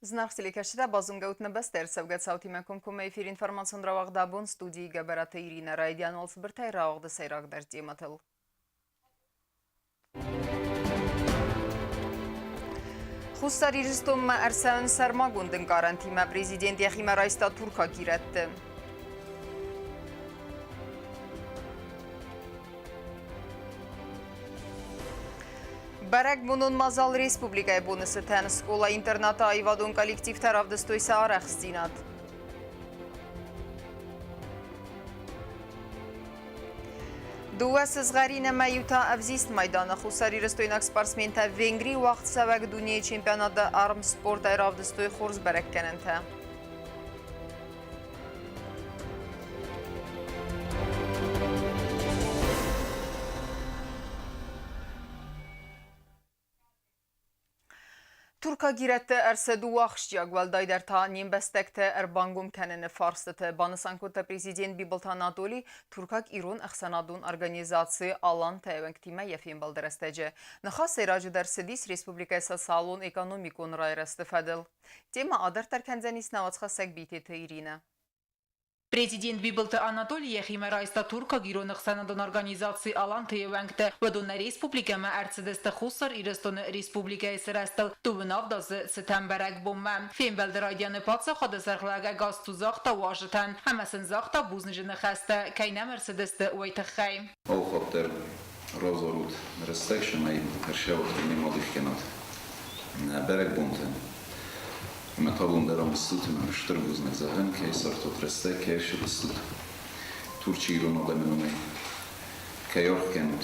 Зынаргъ телекӕсджытӕ, базонгӕ ут нӕ бӕстӕ ӕрцӕугӕ цаутимӕ комкоммӕ эфир информацион рауагъд абон студийы Гӕбӕраты Иринӕ. Райдиан уал цыбыртӕй рауагъды сӕйрагдӕр темӕтыл. Хуссар Ирыстонмӕ ӕрцӕуын сӕрмагонд ӕнкъарӕнтимӕ президент йӕхимӕ райста туркаг ирӕтты. Бӕрӕгбонон мадзал республикӕйы боны цытӕн скъола-интернаты аивадон коллективтӕ равдыстой сӕ арӕхстдзинад. Дыууӕ сызгъӕрин ӕмӕ иу та ӕвзист майданы хуссарирыстойнаг спортсментӕ Венгрийы уагъдцӕуӕг дунейы чемпионаты армспортӕй равдыстой хорз бӕрӕггӕнӕнтӕ. Туркаг ирӕтты ӕрцыд у ахсджиаг, уӕлдайдӕр та не мбӕстӕгты ӕрбангом кӕныны фарстыты, банысан кодта президент Бибылты Анатоли туркаг-ирон ӕхсӕнадон организаци «Алантӕ» уӕнгтимӕ йӕ фембӕлды рӕстӕджы. Ныхас сӕйраджыдӕр цыдис республикӕйы социалон-экономикон райрӕзты фӕдыл. Темӕ адарддӕр кӕндзӕнис нӕ уацхӕссӕг Битеты Иринӕ. Президент Бибылты Анатоли йӕхимӕ райста туркаг ирон ӕхсӕнадон организаци «Аланты» уӕнгтӕ. Уыдон нӕ республикӕмӕ ӕрцыдысты Хуссар Ирыстоны республикӕйы сырӕзтыл дыууын азы цытӕн бӕрӕгбонмӕ. Фембӕлды райдианы паддзахады сӕргълӕууӕг ӕгас цу загъта уазджытӕн ӕмӕ сын загъта бузныджы ныхӕстӕ, кӕй нӕм ӕрцыдысты, уый тыххӕй. Алхатт дӕр равзарут рӕстӕг, цӕмӕй ӕрсӕвӕт не ма дих кӕнат нӕ бӕрӕгбонтӕ. Ӕмӕ табон дӕр ам стут ӕмӕ стыр бузныг зӕгъӕм, кӕй сӕртот рӕстӕг, кӕй ӕрсыдыстут Турчы ирон адӕмы номӕй, кӕй аргъ кӕнут.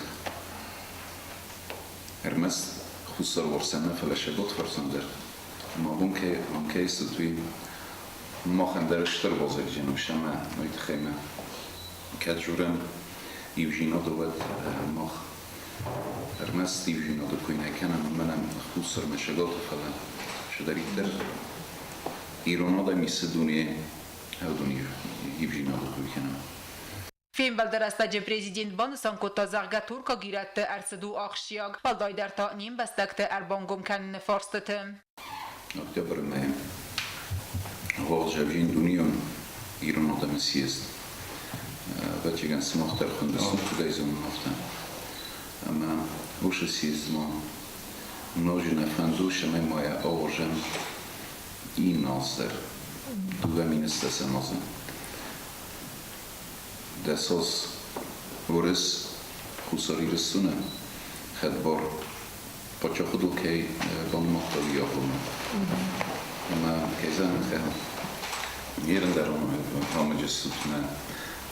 Ӕрмӕст Хуссар Уӕрсӕн нӕ, фӕлӕ Сӕготфарсӕн дӕр. Ӕмӕ абон кӕй ам кӕй стут, уый махӕн дӕр стыр базарджын у ӕмӕ уый тыххӕй мӕ кӕд дзурӕм иудзинады, уӕд мах ӕрмӕст иудзинады кой нӕ кӕнӕм, уымӕн ӕмӕ Хуссармӕ Сӕгаты, фӕлӕ цыдӕриддӕр ирон адӕм исы дуне, уыдон иудзинады кой кӕнӕм. Фембӕлды рӕстӕджы президент банысан кодта, зӕгъгӕ, туркаг ирӕтты ӕрцыд у ахсджиаг, уӕлдайдӕр та не мбӕстӕгты ӕрбангом кӕныны фарстыты. Октябры мӕйы Гъозӕвзин дунеон ирон адӕмы съезд. Ӕвӕццӕгӕн, сымах дӕр хуындыстут, куыд ӕй зонын, афтӕ. Ӕмӕ уыцы съездмӕ ноджы нӕ фӕнды, цӕмӕй ма йӕ ауӕрзӕм иннӕ аз дӕр, 2020 азы. Дӕсоз Уырыс Хуссар Ирыстоны хӕдбар паддзахадыл кӕй банымадта, уый агъоммӕ. Ӕмӕ кӕй зӕгъын ӕй не рындӕр амыджы цытмӕ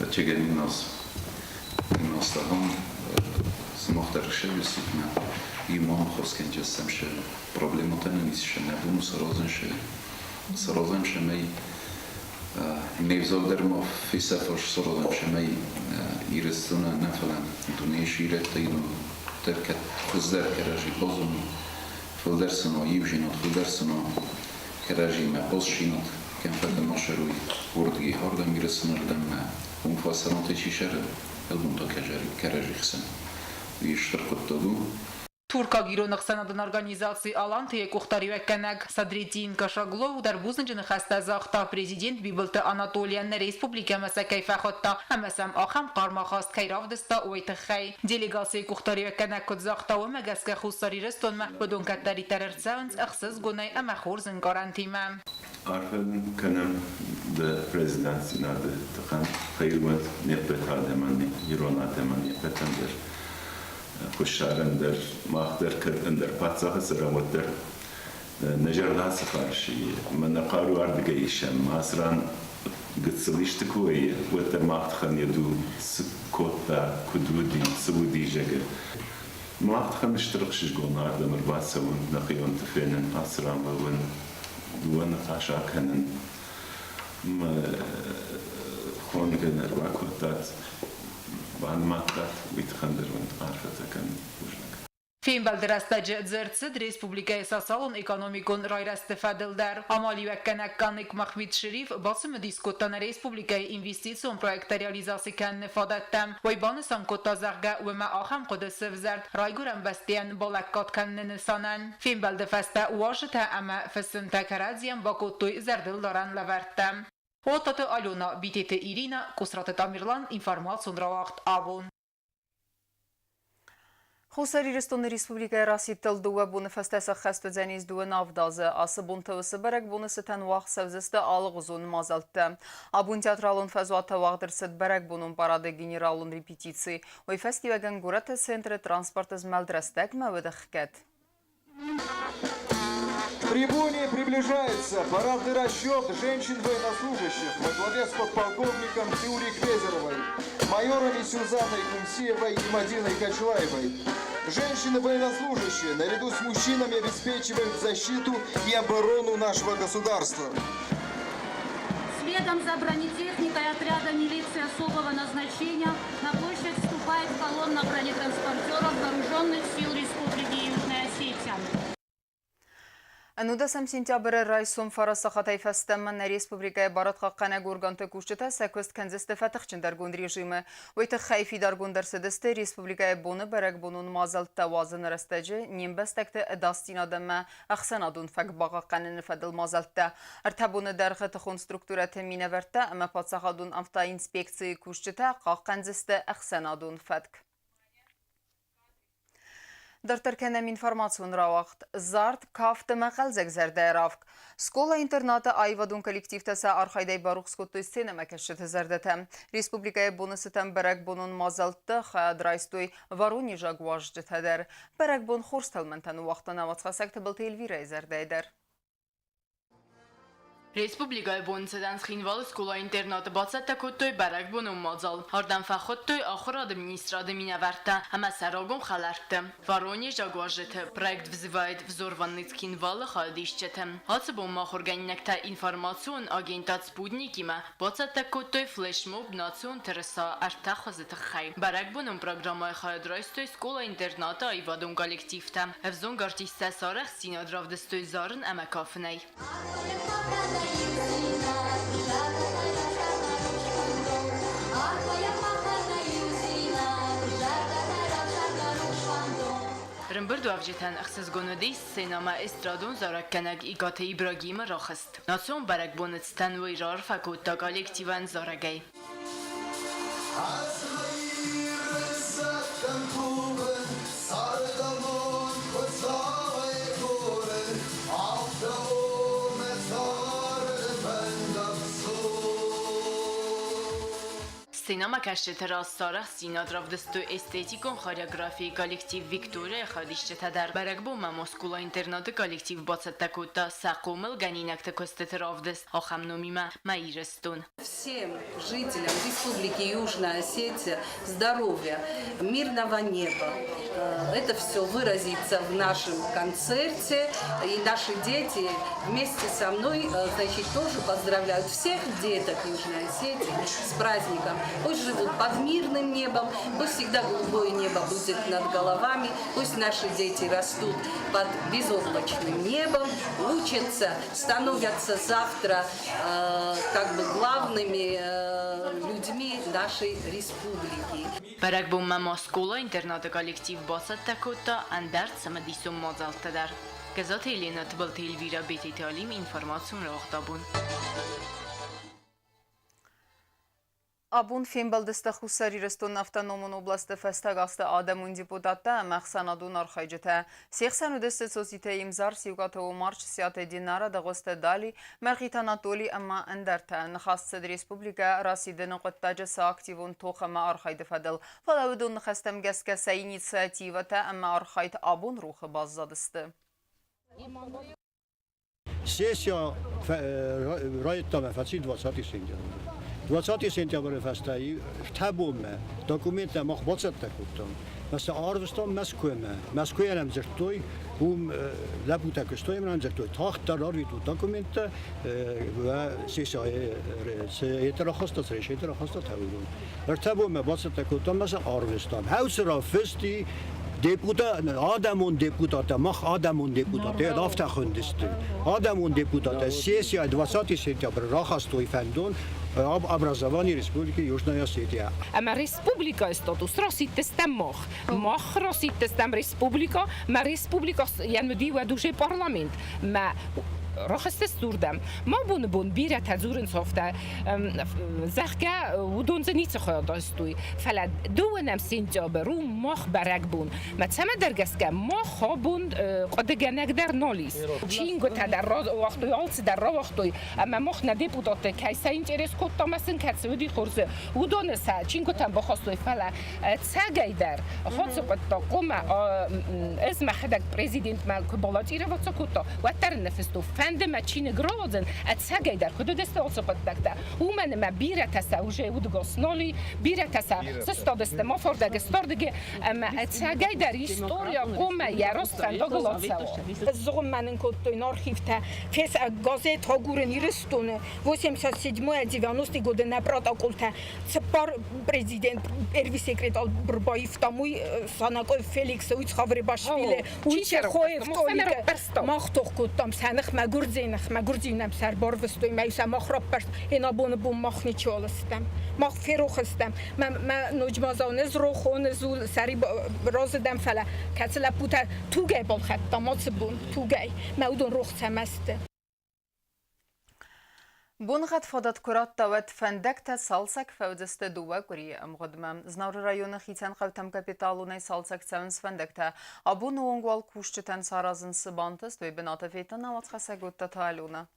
ӕцӕгӕн инназ тагъам сымах дӕр ссӕуы цытмӕ иумӕ ныхас кӕнджӕстӕм сӕ проблемӕтӕ нын ис, сӕ нӕ бон у саразын, саразӕм цӕмӕй Не взаг дӕр ма фесӕфа саразӕм, цӕмӕй Ирыстоны нӕ, фӕлӕ дунейы сирӕттӕ ирон дӕр кӕд хуыздӕр кӕрӕдзи базоной, фылдӕр сын уа иудзинад, фылдӕр сын уа кӕрӕдзимӕ хъусдзинад, кӕм фӕнды ма сӕрой, уырдыгӕй ардӕм Ирыстоны рдӕм мӕ уым фӕцӕрӕнтӕ чи сӕры, уыдон та кӕрӕдзи хсӕн. Уый стыр хъуыддаг у. Туркаг ирон ӕхсӕнадон организаци «Аланты»-йы къухдариуӕггӕнӕг Садретдин Кашаглов дӕр бузныджы ныхӕстӕ загъта президент Бибылты Анатолийӕн нӕ республикӕмӕ сӕ кӕй фӕхуыдта ӕмӕ сӕм ахӕм хъарм ахаст кӕй равдыста, уый тыххӕй. Делегацийы къухдариуӕггӕнӕг куыд загъта, уымӕ гӕсгӕ Хуссар Ирыстонмӕ уыдон кӕддӕриддӕр ӕрцӕуынц ӕхсызгонӕй ӕмӕ хорз ӕнкъарӕнтимӕ. Арфӕ дын кӕнӕм дӕ президентдзинады тыххӕн, фӕйлуӕд не ппӕт адӕмӕн, ирон адӕмӕн не ппӕтӕн дӕр. Хуссарӕн дӕр, мах дӕр кӕд ӕндӕр паддзахы цӕрӕм, уӕддӕр нӕ зӕрдӕ цы фарсы, ӕмӕ нӕ хъару ардыгӕй исӕм. Ацы ран гыццыл исты куы вӕййы, уӕддӕр мах тыххӕн йӕ ду цы кодта, куыд уыди, цы уыди, зӕгъы. Мах тыххӕн стыр ӕхсызгон ардӕм ӕрбацӕуын, нӕхионты фенын, ацы ран уӕвын, дыууӕ ныхас акӕнын. Мӕ хонгӕ нӕ ӕрбакодтат, банымадтат, уый тыххӕн дӕр уын арфӕтӕ кӕнын. Бузныг. Фембӕлды рӕстӕджы дзырд цыд республикӕйы социалон-экономикон райрӕзты фӕдыл дӕр. Амалиуӕггӕнӕг Канык Махмед Шериф бацымыдис кодта нӕ республикӕйы инвестицион проекттӕ реализаци кӕныны фадӕттӕм. Уый банысан кодта, зӕгъгӕ, уымӕ ахӕм хъуыды сӕвзӕрд райгуырӕн бӕстӕйӕн балӕггад кӕныны нысанӕн. Фембӕлды фӕстӕ уазджытӕ ӕмӕ фысымтӕ кӕрӕдзийӕн бакодтой зӕрдылдарӕн лӕвӕрттӕ. Отаты Алена, Битеты Ирина, Къусраты Тамерлан, информацион рауагъд абон. Хуссар Ирыстоны республикӕйы расидтыл дыууӕ боны фӕстӕ сӕххӕст уыдзӕнис дыууӕ авдазы. Ацы бонты уыцы бӕрӕгбоны цытӕн уагъд цӕудзысты алыгъуызон мадзӕлттӕ. Абон театралон фӕзуаты уагъд ӕрцыд бӕрӕгбонон парады генералон репетици. Уый фӕстиуӕгӕн горӕты центры транспорты змӕлд рӕстӕгмӕ уыд ӕхгӕд. К трибуне приближается парадный расчет женщин-военнослужащих во главе с подполковником Тиури Квезеровой, майорами Сюзанной Кумсиевой и Мадиной Качлаевой. Женщины-военнослужащие наряду с мужчинами обеспечивают защиту и оборону нашего государства. Следом за бронетехникой отряда милиции особого назначения на площадь вступает колонна бронетранспортеров Вооруженных сил Республики Южная Осетия. 19 сентябры райсом фарасахатӕй фӕстӕмӕ нӕ республикӕйы барадхъахъхъӕнӕг органты кусджытӕ сӕ куыст кӕндзысты фӕтыхджындӕргонд режимы. Уый тыххӕй фидаргонд ӕрцыдысты республикӕйы боны бӕрӕгбонон мадзӕлттӕ уадзыны рӕстӕджы не мбӕстӕгты ӕдасдзинад ӕмӕ ӕхсӕнадон фӕтк бахъахъхъӕныны фӕдыл мадзӕлттӕ. Ӕртӕ боны дӕргъы тыхон структурӕты минӕвӕрттӕ ӕмӕ паддзахадон автоинспекцийы кусджытӕ хъахъхъӕндзысты ӕхсӕнадон фӕтк. Дарддӕр кӕнӕм информацион рауагъд. Зард, кафт ӕмӕ хъӕлдзӕг зӕрдӕйы равг. Скъола-интернаты аивадон коллективтӕ сӕ архайдӕй барухс кодтой сценӕмӕкӕсджыты зӕрдӕтӕ. Республикӕйы боны цытӕн бӕрӕгбонон мадзӕлтты хайад райстой воронежаг уазджытӕ дӕр. Бӕрӕгбон хорз тӕлмӕнтӕ ныууагъта науӕдзхӕссӕг Тыбылты Эльвирӕйы зӕрдӕйы дӕр. Республикӕйы бонцӕдӕн Цхинвалы скъола-интернаты бацӕттӕ кодтой бӕрӕгбонон мадзал. Ардӕм фӕхуыдтой ахуырады министрады минӕвӕрттӕ ӕмӕ сӕ рагон хӕлӕртты. Воронежаг уазджыты проект вызывает взорванный Цхинвалы хайадисджытӕ. Ацы бон ма ахуыргӕнинӕгтӕ информацион агентад «Спутник»-имӕ бацӕттӕ кодтой флешмоб национ тырыса ӕртӕ хуызы тыххӕй. Бӕрӕгбонон программӕйы хайад райстой скъола-интернаты аивадон коллективтӕ. Ӕвзонг артисттӕ сарӕхстдзинад равдыстой зарын ӕмӕ кафынӕй. Рымбырдуӕвджытӕн ӕхсызгон уыдис сценӕмӕ эстрадон зарӕггӕнӕг Икъаты Ибрагимы рахызт. Национ бӕрӕгбоны цытӕн уый раарфӕ кодта коллективӕн зарӕгӕй. Сценӕмӕкӕсджыты раз сарӕхстдзинад равдыстой эстетикон хореографийы коллектив «Виктория» хайадисджытӕ дӕр. Бӕрӕгбонмӕ Москула-интернаты коллектив бацӕттӕ кодта сӕ хъомылгӕнинӕгты куыстыты равдыст ахӕм номимӕ «Мӕ Ирыстон». Всем жителям Республики Южная Осетия здоровья, мирного неба. Это все выразится в нашем концерте. И наши дети вместе со мной, значит, тоже поздравляют всех деток Южной Осетии с праздником. Пусть живут под мирным небом, пусть всегда голубое небо будет над головами, пусть наши дети растут под безоблачным небом, учатся, становятся завтра как бы главными людьми нашей республики. Бӕрӕгбонмӕ ма скъола-интернаты коллектив бацӕттӕ кодта ӕндӕр цымыдисон мадзӕлттӕ дӕр. Гӕзаты Еленӕ, Тыбылты Эльвирӕ, Бететы Алим, информацион рауагъдабон. Абон фембӕлдысты Хуссар Ирыстоны автономон областы фӕстаг азты адӕмон депутаттӕ ӕмӕ ӕхсӕнадон архайджытӕ. Се хсӕн уыдысты Цоциты Имзар, Сиукъаты Омар, Чысиаты Динара, Дӕгъуызты Дали, Мӕргъиты Анатоли ӕмӕ ӕндӕртӕ. Ныхас цыд республикӕ расидыны хъуыддаджы сӕ активон тох ӕмӕ архайды фӕдыл. Фӕлӕ уыдон ныхӕстӕм гӕсгӕ сӕ инициативӕтӕ ӕмӕ архайд абон рухы баззадысты. Сессия райдыдта фӕци 20 сентябры. 20 сентябры фӕстӕ ӕртӕ бонмӕ документтӕ мах бацӕттӕ кодтам. Сӕ арвыстам Мӕскуымӕ. Мӕскуыйӕн ӕм дзырдтой, уым лӕппутӕ куыстой ӕмӕ дзырдтой, тагъддӕр арвитут документтӕ, сессияйы рахаста, цы рахаста, та уыдон. Ӕртӕ бонмӕ бацӕттӕ кодтам ӕмӕ сӕ арвыстам. Хӕуцы рафысти. Депутат, адӕмон депутаттӕ, мах адӕмон депутаттӕ, афтӕ хуындысты. Адӕмон депутаттӕ сессия 20 сентябрь рахастой фӕндон об образовании Республики Южная Осетия. Ӕмӕ республикӕйы статус расидтыстӕм мах. Мах расидтыстӕм республикӕ, мӕ республикӕ йӕн уыди уӕд уже парламент. Мӕ рахызтыс дзурдӕм. Ма боны бон бирӕтӕ дзурынц афтӕ, зӕгъгӕ, уыдон дзы ницы хайад айстой. Фӕлӕ дыууынӕм сентябрь у мах бӕрӕгбон. Мӕ цӕмӕдӕр гӕсгӕ мах абон хъуыдыгӕнӕг дӕр нал ис. Чингуытӕ дӕр рауагътой, алцыдӕр рауагътой. Ӕмӕ мах нӕ депутатты кӕй сӕ интерес кодта ӕмӕ сын кӕцы уыди хорз, уыдоны сӕ чингуытӕм бахастой, фӕлӕ ӕцӕгӕйдӕр хоцы хъуыддаг хъуамӕ ӕз мӕхӕдӕг президентмӕ куы баллотироваться кодта, уӕддӕр ын ныффыстон, фӕнды мӕ чиныг рауадзын, ӕцӕгӕйдӕр куыд уыдысты ацы хъуыддӕгтӕ, уымӕн ӕмӕ бирӕтӕ сӕ уже удгос нал и, бирӕтӕ сӕ сыстадысты ма фордӕг стардыги, ӕмӕ ӕцӕгӕйдӕр история хъуамӕ йӕ раст фӕндагыл ацӕуа. Зыгъуыммӕ нын кодтой архивтӕ, газет агурын Ирыстоны 87-90 годы нӕ протоколтӕ цыппар президент первый секретарь баивтам, уый Санакъоев Феликсы, уый Цхавребашвили, уый Чехоев Толикы. Мах тох кодтам сӕ ныхмӕ, гуырдзыйы ныхмӕ, гуырдзыйы нӕм сӕ ӕрбарвыстой, мӕ сӕ мах раппӕрст, ӕнӕбоны бон мах ничиуал стӕм. Мах ферох стӕм. Мӕ, мӕ ноджы ма зӕгъын, ӕз рох он, ӕз сӕри разы дӕн, фӕлӕ кӕцы лӕппутӕ тугӕй балхӕдтам ацы бон, тугӕй, мӕ уыдон рох цӕмӕ сты. Боныгъӕд фадат куы радта, уӕд фӕндӕгтӕ цалцӕг фӕуыдзысты дыууӕ къуырийы ӕмгъуыдмӕ. Знауыры районы хицӕн хъӕутӕм капиталонӕй цалцӕг цӕуынц фӕндӕгтӕ. Абоны онг уал кусджытӕн саразын цы бантыст, уый бынаты федта науӕдзхӕссӕг Оттаты Алена.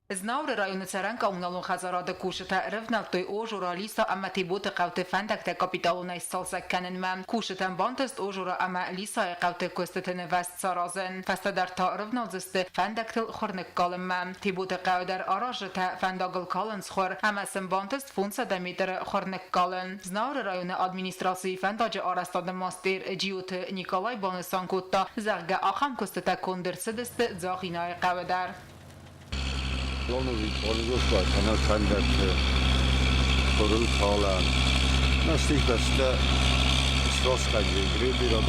Знауыры районы цӕрӕн коммуналон хӕдзарады кусджытӕ ӕрӕвнӕлдтой Ожора, Лиса ӕмӕ Теботы хъӕуты фӕндӕгтӕ капиталонӕй сцалцӕг кӕнынмӕ. Кусджытӕн бантыст Ожора ӕмӕ Лисайы хъӕуты куыстыты нывӕзт саразын. Фӕстӕдӕр та ӕрӕвналдзысты фӕндӕгтыл хуыр ныккалынмӕ. Теботы хъӕуы дӕр аразджытӕ фӕндагыл калынц хуыр ӕмӕ сын бантыст 500 метры хуыр ныккалын. Знауыры районы администрацийы фӕндаджы арӕзтады мастер Джиоты Николай банысан кодта, зӕгъгӕ, ахӕм куыстытӕ конд ӕрцыдысты Дзагъинайы хъӕуы дӕр. Донови организаци кӕнӕ фӕндӕгты хурыл калӕн. Настигбӕстӕ сраскӕнджы бирӕ йӕ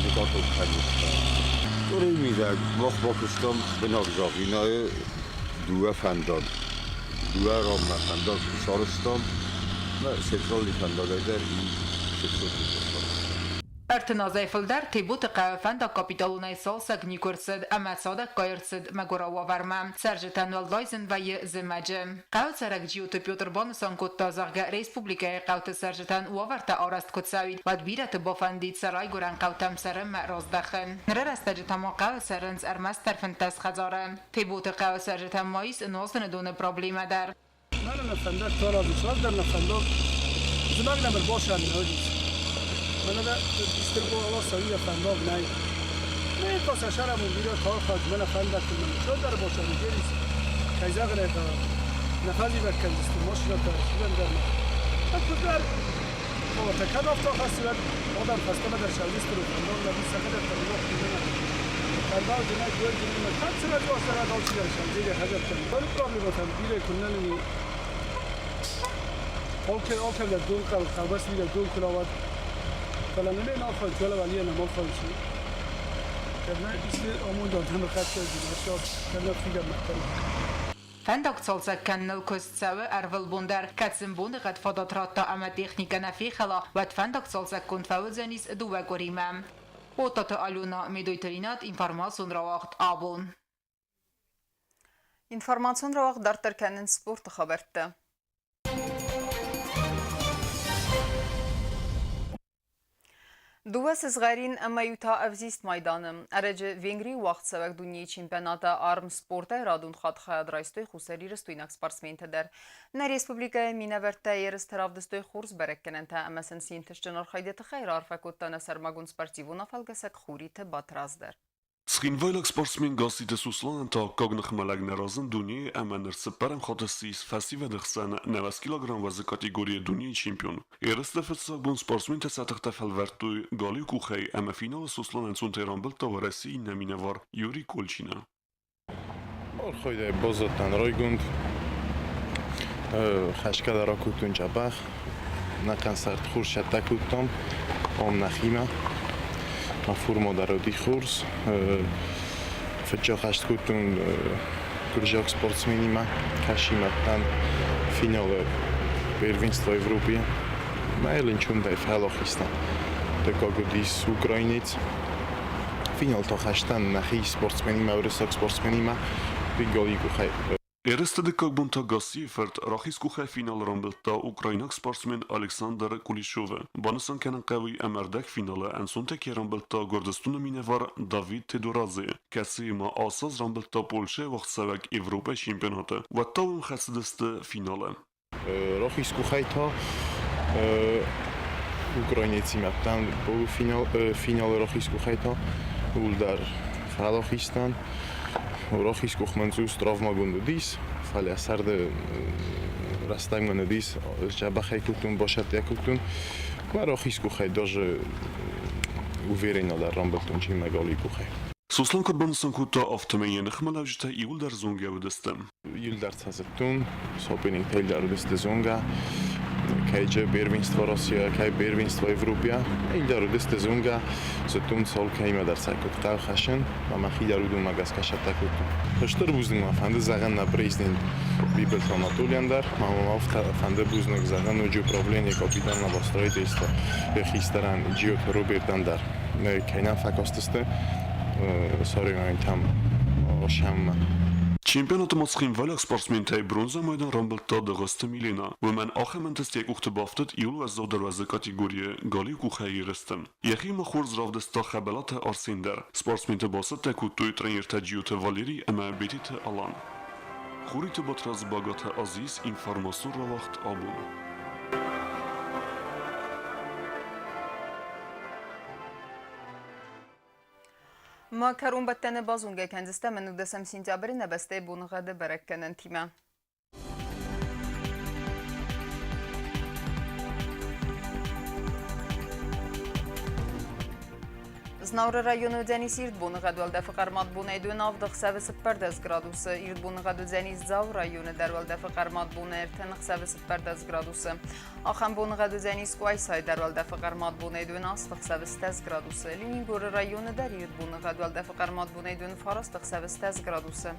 никатыл кӕнидта. Туры мидӕг мах бакуыстам бынаг Загъинайы дыууӕ фӕндаг. Дыууӕ ранмӕ фӕндаг сарӕзтам. Центральный фӕндагӕй дӕр и 30 азӕй фылдӕр Теботы хъӕуы фӕндаг капиталонӕй цалцӕг никуы рцыд ӕмӕ цадӕггай ӕрцыд мӕгуырау уавӕрмӕ. Цӕрджытӕн уӕлдай зын вӕййы зымӕджы. Хъӕуы цӕрӕг Джиоты Петр банысан кодта, зӕгъгӕ, республикӕйы хъӕуты цӕрджытӕн уавӕртӕ арӕзт куы цӕуид, уӕд бирӕты бафӕндид сӕ райгуырӕн хъӕутӕм цӕрынмӕ раздӕхын. Ныры рӕстӕджы та ма хъӕуы цӕрынц ӕрмӕстдӕр 15 хӕдзары. Теботы хъӕуы цӕрджытӕм ма ис нуазыны доны проблемӕ дӕр. Мӕнӕ фӕндаг тарази, цалдӕр нӕ фӕндаг зымӕг нӕм ӕрбасӕн нӕ Мӕнӕ стыр аласа уия фӕндаг нӕй. Нӕ та сӕ сарамон бирӕ тархӕд, мӕнӕ фӕндӕгтыл мӕнӕ цалдӕр басӕн герис. Кӕй зӕгъын ӕй хъӕуы, нӕ фӕзивӕг кӕндзысты машинӕтӕ сивӕндӕрмӕ. Куыддӕр Фӕлӕ кӕд афтӕ ахӕссы, уӕд адӕм фӕстӕмӕ дӕр сӕудзысты фӕндаг нӕ сӕхӕдӕг ног фӕндаг нӕ гуырдзы кӕд цӕрӕг уасӕрӕг алчидӕр сӕудзы хӕдзӕрттӕн. Фӕлӕ проблемӕтӕ бирӕ куыннӕ нын Алкӕмдӕр дон хъӕубӕсты мидӕг дон куы рауад. Фӕлӕ нын нал фӕлчы, фӕлӕ валийӕ нӕ мал фӕлчы. Кӕд нӕ исты амондӕн ӕмӕ хӕццӕ кӕд нӕ фидӕнмӕ кӕны. Фӕндаг цалцӕг кӕныныл куыст цӕуы ӕрвылбон дӕр. Кӕд сын боныгъӕд фадат радта ӕмӕ техникӕ нӕ фехӕла, уӕд фӕндаг цалцӕггонд фӕуыдзӕнис дыууӕ къуыримӕ. Оттаты Алена, Медойты Ринат, информацион рауагъд «Абон». Информацион рауагъд дарддӕр кӕнынц спорты хабӕрттӕ. Дыууӕ сызгъӕрин ӕмӕ иу та ӕвзист майданы. Ӕрӕджы Венгрийы уагъдцӕуӕг дунейы чемпионаты армспортӕй радон хатт хайад райстой хуссарирыстойнаг спортсментӕ дӕр. Нӕ республикӕйы минӕвӕрттӕ ерысты равдыстой хорз бӕрӕггӕнӕнтӕ ӕмӕ сын се нтыстджын архайды тыххӕй раарфӕ кодта нӕ сӕрмагонд спортивон афӕлгӕсӕг Хуриты Батрадз дӕр. Цхинвайлаг спортсмен Гасситы Сусланӕн та аккаг ныхмӕлӕг нӕ разынд дунейы ӕмӕ ныр цыппӕрӕм хатт ссис фӕсивӕды хсӕн 90 килограмм уӕзы категорийы дунейы чемпион. Ерысты фыццаг бон спортсментӕ сӕ тыхтӕ фӕлвӕрдтой галиу къухӕй ӕмӕ финалы Суслан ӕнцонтӕй рамбылдта Уӕрӕсейы иннӕ минӕвар Юрий Колчины. Архайдӕй баззадтӕн райгонд. Хӕсгӕ дӕр ракодтон дзӕбӕх. Нӕхъӕн сӕрд хорз цӕттӕ кодтам ам нӕхимӕ. Мӕ форма дӕр уыди хорз. Фыццаг хӕст кодтон гуырдзиаг спортсменимӕ, кӕсимӕ дӕн финалы первенство Европы. Мӕ лынчундӕй фӕлахизтӕн. Дыккаг уыдис украинец. Финал та хӕстӕн нӕхи спортсменимӕ, уырыссаг спортсменимӕ Григорий къухӕй. Ерысты дыккаг бон та Гассийы фырт рахиз къухӕй финалы рамбылдта украинаг спортсмен Александр Кулишовы. Банысан кӕнын хъӕуы ӕмӕ ӕрдӕгфиналы ӕнцонтӕ кӕй рамбылдта Гуырдзыстоны минӕвар Давид Тедорадзе, кӕцыйы ма ацы аз рамбылдта Польшӕйы уагъдцӕуӕг Европӕйы чемпионаты, уӕд та уым хӕцыдысты финалы. Рахиз къухӕй та украинецимӕ полуфиналы рахиз къухӕй та ууыл дӕр фӕлахизтӕн. Рахиз къух мын цъус травмагонд уыдис, фӕлӕ сӕрды рӕстӕг мын уыдис, дзӕбӕхӕй кодтон, басӕттӕ кодтон. Мӕ рахиз къухӕй даже уверенно дӕр рамбылдтон, чи мӕ галиу къухӕй. Сослан куыд банысан кодта, афтӕмӕй йӕ ныхмӕлӕуджытӕ иуылдӕр зонгӕ уыдысты. Илдар зыдтон, соперник Илдар уыдысты зонгӕ, кӕй первенство Россия, кӕй первенство Европӕ. Илдар уыдысты зонгӕ, зыдтон цал кӕимӕ дӕр сӕ куыд хъӕуы хӕссын, ӕмӕ мӕхи дӕр уыдонмӕ гӕсгӕ цӕттӕ кодтон. Стыр бузныг мӕ фӕнды зӕгъын нӕ президент Бибылты Анатолийӕн дӕр, мӕ мӕ фӕнды бузныг зӕгъын ноджы управление капитального строительства хистӕрӕн Джиоты Робертӕн дӕр. Кӕй нӕм фӕкастысты соревнованийтӕм сӕммӕ. Чемпионаты ма цхинвайлаг спортсментӕй бронзӕ майдан рамбылдта Дӕгъӕзты Милена. Уымӕн ахӕм ӕнтыст йӕ къухты бафтыд иуыл уӕззаудӕр уӕзы категорийы галиу къухӕй ерысты. Йӕхимӕ хорз равдыста Хӕбӕлаты Арсен дӕр. Спортсменты бацӕттӕ кодтой тренертӕ Джиоты Валерий ӕмӕ Бететы Алан. Хуриты Батрадз Багаты Азиз информацион рауагъд абон. Ма кӕронбӕттӕны базонгӕ кӕндзыстӕм ӕнудӕсӕм сентябры нӕ бӕстӕйы боныгъӕды бӕрӕггӕнӕнтимӕ. Знауыры районы уыдзӕнис ирд боныгъӕд уӕлдӕфы хъӕрмад бонӕй дон авд ӕхсӕвы 14 градусы. Ирд боныгъӕд уыдзӕнис Дзауы районы дӕр уӕлдӕфы хъӕрмад бонӕй ӕртӕ ӕхсӕвы 14 градусы. Ахӕм боныгъӕд уыдзӕнис Къуайсайы дӕр уӕлдӕфы хъӕрмад бонӕй дон аст ӕхсӕвы 10 градусы. Ленингоры районы дӕр ирд боныгъӕд уӕлдӕфы хъӕрмад бонӕй дон фараст ӕхсӕвы 10 градусы.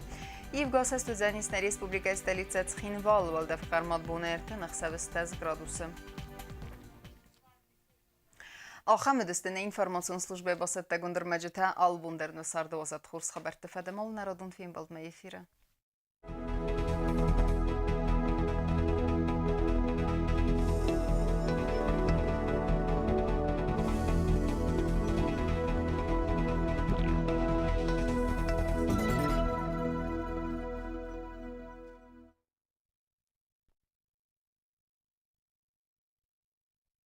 Ивгӕ сӕст уыдзӕнис нӕ республикӕйы столицӕ Цхинвалы уӕлдӕфы хъӕрмад бонӕй ӕртын ӕхсӕвы 10 градусы. Ахӕм уыдысты нӕ информацион службӕйы бацӕттӕгонд ӕрмӕджытӕ. Алы бон дӕр нӕ царды уадзӕд хорз хабӕртты фӕдыл народон фембӕлдмӕ эфиры.